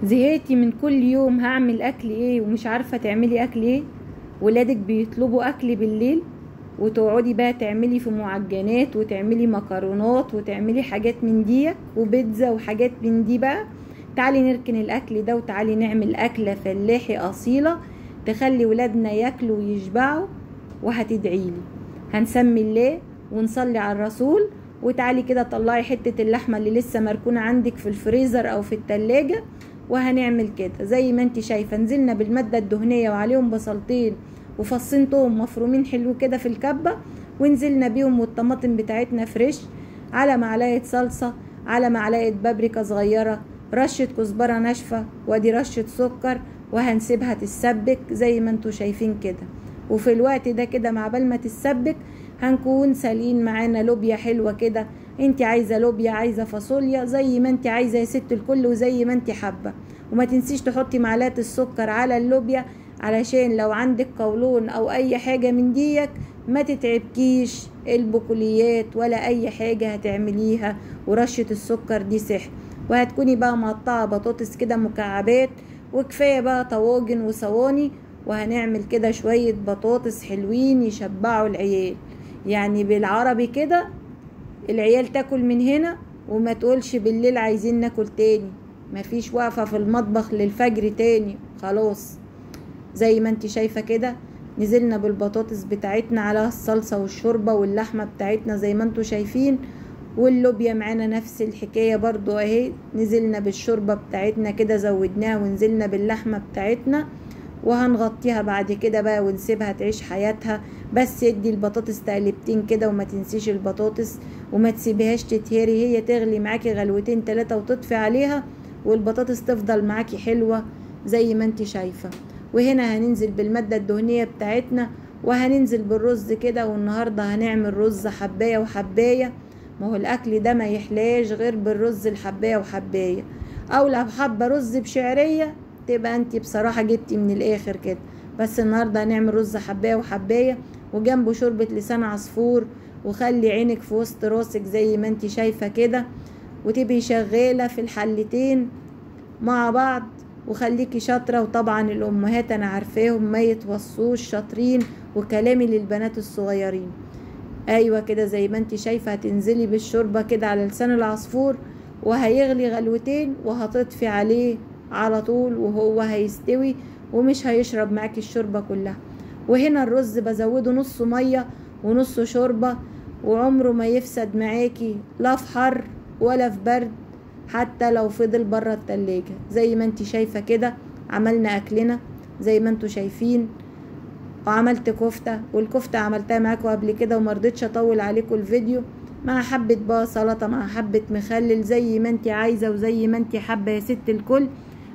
زهقتي من كل يوم هعمل اكل ايه ومش عارفه تعملي اكل ايه؟ ولادك بيطلبوا اكل بالليل وتقعدي بقى تعملي في معجنات وتعملي مكرونات وتعملي حاجات من دي وبيتزا وحاجات من دي. بقى تعالي نركن الاكل ده وتعالي نعمل اكله فلاحي اصيلة تخلي ولادنا ياكلوا ويشبعوا وهتدعيلي. هنسمي الله ونصلي على الرسول، وتعالي كده طلعي حتة اللحمة اللي لسه مركونة عندك في الفريزر او في التلاجة، وهنعمل كده زي ما انت شايفه. نزلنا بالماده الدهنية وعليهم بصلتين وفصين توم مفرومين حلو كده في الكبه، ونزلنا بيهم والطماطم بتاعتنا fresh، على معلقه صلصه، على معلقه بابريكا صغيرة، رشه كزبره ناشفة، وادي رشه سكر، وهنسيبها تتسبك زي ما انتوا شايفين كده. وفي الوقت ده كده مع بال ما تتسبك هنكون سالين معانا لوبيا حلوة كده. انت عايزه لوبيا، عايزه فاصوليا، زي ما انت عايزه يا ست الكل وزي ما انت حابة. وما تنسيش تحطي معلقه السكر على اللوبيا علشان لو عندك قولون او اي حاجة من ديك ما تتعبكيش البقوليات ولا اي حاجة هتعمليها. ورشه السكر دي سحر. وهتكوني بقى مقطعه بطاطس كده مكعبات، وكفاية بقى طواجن وصواني، وهنعمل كده شوية بطاطس حلوين يشبعوا العيال. يعني بالعربي كده العيال تاكل من هنا وما تقولش بالليل عايزين ناكل تاني، مفيش وقفه في المطبخ للفجر تاني خلاص. زي ما انت شايفه كده نزلنا بالبطاطس بتاعتنا على الصلصه والشوربه واللحمة بتاعتنا زي ما انتوا شايفين، واللوبيا معانا نفس الحكاية برضو اهي، نزلنا بالشوربه بتاعتنا كده زودناها ونزلنا باللحمه بتاعتنا، وهنغطيها بعد كده بقى ونسيبها تعيش حياتها. بس ادي البطاطس تقلبتين كده، وما تنسيش البطاطس وما تسيبيهاش تتهري، هي تغلي معاكي غلوتين تلاتة وتطفي عليها، والبطاطس تفضل معاكي حلوة زي ما انت شايفه. وهنا هننزل بالماده الدهنية بتاعتنا وهننزل بالرز كده، والنهارده هنعمل رز حبايه وحبايه. ما هو الاكل ده ما يحلاش غير بالرز الحبايه وحبايه، او لو حابة رز بشعريه تبقى انت بصراحة جبتي من الاخر كده. بس النهارده هنعمل رز حبايه وحبايه وجنبه شوربة لسان عصفور، وخلي عينك في وسط راسك زي ما انت شايفه كده، وتبقي شغالة في الحلتين مع بعض، وخليكي شاطرة. وطبعا الامهات انا عارفاهم ما يتوصوش، شاطرين، وكلامي للبنات الصغيرين. ايوه كده زي ما انت شايفه هتنزلي بالشوربه كده على لسان العصفور، وهيغلي غلوتين وهتطفي عليه على طول وهو هيستوي ومش هيشرب معاكي الشوربة كلها. وهنا الرز بزوده نص مية ونص شوربة، وعمره ما يفسد معاكي لا في حر ولا في برد، حتى لو فضل بره التلاجة. زي ما انت شايفه كده عملنا اكلنا زي ما انتوا شايفين، وعملت كفته، والكفته عملتها معاكم قبل كده ومرضتش اطول عليكم الفيديو، مع حبه بقى سلطة مع حبه مخلل زي ما انت عايزه وزي ما انت حابة يا ست الكل.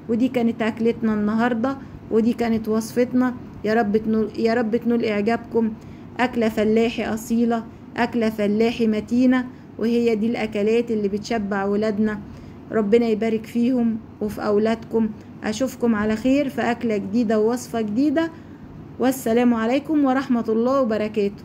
ودي كانت اكلتنا النهارده، ودي كانت وصفتنا. يا رب تنول، يا رب تنول اعجابكم. اكله فلاحي اصيلة، اكله فلاحي متينة، وهي دي الاكلات اللي بتشبع ولادنا. ربنا يبارك فيهم وفي اولادكم. اشوفكم على خير في اكله جديدة ووصفه جديدة، والسلام عليكم ورحمة الله وبركاته.